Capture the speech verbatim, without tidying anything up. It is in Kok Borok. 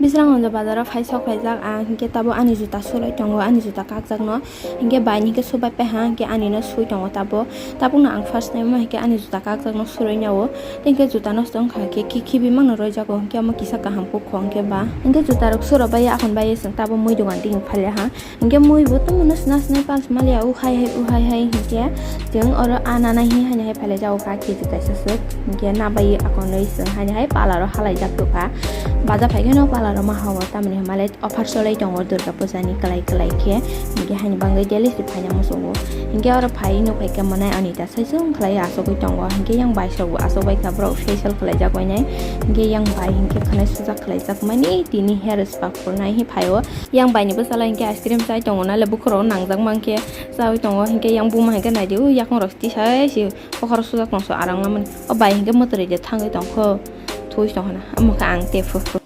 Bisrang hwnja bazaro phai sok phaijak ang, hinkhe tabuk ani juta suroi tongo, ani juta kakjakno. Hinkhe bai ni hinkhe subai paiha, hinkhe ani no sui tongo tabuk. Tabukno ang first time o hinkhe ani juta kakjakno suroi nao. Tei hinkhe juta nosto wngkha hinkhe ki khibi mangno roijago, hinkhe omo kisa kaham kukho hinkhe ba. Hinkhe juta rok suro bai akhon bai chwng tabuk mui dogan digi phalia ha. Hinkhe mui bo tongmano sna sna pal smalia, u hai hai, u hai hai hinkhe chwng oro a nana hi haini hai phalai jago kha, kg kaisa swk. Hinkhe nabai akonoi chwng haini hai pala ro halai jak tongkha. Baja phai kheno pala ro ma hago, tamni hwnba le offer cholai tongo Durga Puja ni kwlai kwlai khe. Hinkhe haini bagwi daily se phaina muchungo. Hinkhe oro phai nuk phai khe mwnai Anita sai chwng khlai achugwi tongo. Hinkhe yang bai sok bo achuk bai kha, borok facial khlai jak bai nai. Hinkhe yang bai hinkhe khwnai sujak khlai jak mani tini hair spa khulnai hi phaio. Yang bai ni bwsala hinkhe ice cream chai tongo, nale bukhuro nangjak mankhe chaui tongo, hinkhe yang buma hinkhe naidi, u yakung rok tisai se bokhoro sujak tongso arang lamani. O bai hinkhe mwtwrwi de thangwi tongkho, thwi tongkho na, omo khe ang tei phu phu.